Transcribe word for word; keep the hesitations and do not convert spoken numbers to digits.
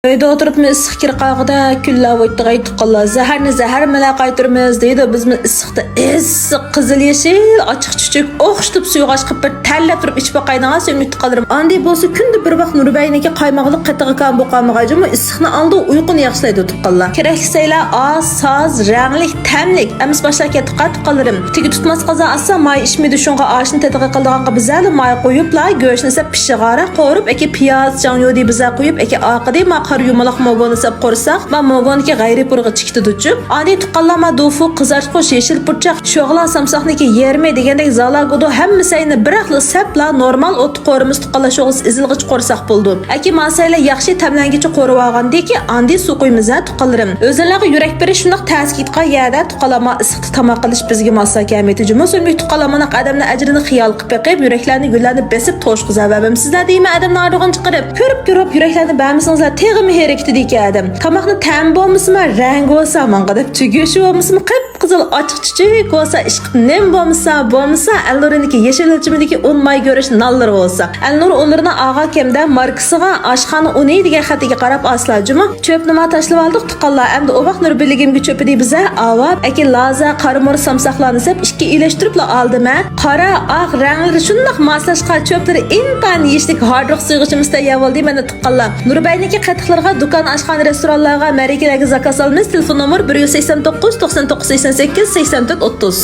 ئۆيدە ئولتۇرۇپمۇ ئىسسىق كىر قالغۇدەك كۈنلەر ئۆتتى غەي تۇغقانلار. زەھەرنى زەھەر بىلەن قايتۇرىمىز دەيدۇ، بىزمۇ ئىسسىقتا ئىسسىق قىزىل يېشىل ئاچچىق چۈچۈك ئوخشىتىپ سۇيغا ئاشقىپ بىر تەرلەپ تۇرۇپ ئىچىپ باقايدىغان سۆيۈملۈك تۇغقانلىرىم. ئاندى بولسا كۈندە بىر ۋاق نۇربەينىڭكى قايماقلىق قېتىغا كان بولۇپ قالمىغايچۇمۇ، ئىسسىقنى ئالىدۇ، ئۇيقۇنى ياخشىلايدۇ تۇغقانلار. كېرەكلىك سەيلە ئاز، ساز، رەڭلىك، تەملىك ئەمىسە باشلاپ كەتتۇق تۇغقانلىرىم. تېگى تۇتماس قازا ئاسسا ماي ئىچمىدى، شۇڭغا ئاشنى تېتىغا قىلىدىغانغا بىزەرلا ماي قويۇپلا گۆشنى سەپ پىشىغارا قورۇپ، ئەكى پىياز، چاڭيۇدى بىزەر قويۇپ، ئەكى ئاقىدى ما قارا يۇمىلاق موگونى سەپ قورساق، ما موگونىكى غەيرىي پۇرىغا چىكىتىدۇچۇ. ئاندى تۇغقانلار ما دوفۇ، قىزارتقۇچ، يېشىل پۇرچاق، شوغلا سامساقنىكى يېرىمى دېگەندەك زالاگۇدۇ ھەممە سەينى بىراقلا سەپلا نورمال ئوتتا قورۇمىز تۇغقانلار، شوغلىسى ئېزىلغىچە قورساق بولىدۇ. ئەكى ما سەيلە ياخشى تەملەنگىچە قورۇۋالغاندىكى ئاندى سۇ قۇيمىزە تۇغقانلىرىم. ئۆزۈڭلارغا يۈرەك بېرىش شۇنداق تەس كېتىدىغان يەردە تۇغقانلار ما ئىسسىقتا تاماق قىلىش بىزگە ماسا كەلمەيدۇ جۇمۇ سۆيۈملۈك تۇغقانلار مانا ئادەمنىڭ ئەجرىنى خىيال قىلىپ بېقىپ يۈرەكلەرنى گۈللەرنى بېسىپ توشقۇزاۋەرمەمسىزلەر دەيمەن ئادەمنىڭ ئارىدىغىنى چىقىرىپ. كۆرۈپ كۆرۈپ يۈرەكلەرنى بەرمىسىڭىزلەر تېخىمۇ ھېرىكىتىدىكەن ئادەم. تاماقنى تەمى بولمىسىمۇ رەڭگى بولسا ماڭغا دەپ چۈگۈشى بولمىسىمۇ قىپ قىزىل ئاچچىق چۈچۈك بولسا، ئىشقىپ نېمە بولمىسا، بولمىسا، ئەلنۇرىنىڭكى يېشىل ئۆلچىمىدىكى ئۇن ماي گۆرۈچ نانلىرى بولسا. ئەلنۇر ئۇنلىرىنىڭ ئاغا كەمدە ماركىسىغا ئاشخانا ئۇنى دېگەن خەتىگە قاراپ ئاسلا جۇمۇ. چۆپنى ما تاشلىۋالدۇق تۇغقانلار، ئەمدى ئۇ ۋاق نۇربىلىگىمگە چۆپىدى بىزە ئاۋاپ، ئەكى لازا، قارىمۇر سامساقلارنى سەپ ئىككى ئىلەشتۈرۈپلا ئالدىم ھە. قارا، ئاق رەڭلىرى شۇنداق ماسلاشقان، چۆپلىرى ئىنتايىن يېيىشلىك ھارد روك سۇيغۇچىمىز تەييار بولدى مانا تۇغقانلار. نۇربەينىڭكى قېتىقلىرىغا دۇكان، ئاشخانا، رېستورانلارغا، مەرىكىلەرگە زاكاز ئالىمىز، تېلېفون نومۇر بىر يۈز سەكسەن توققۇز، توقسان توققۇز، سەكسەن سەككىز، سەكسەن تۆت، ئوتتۇز.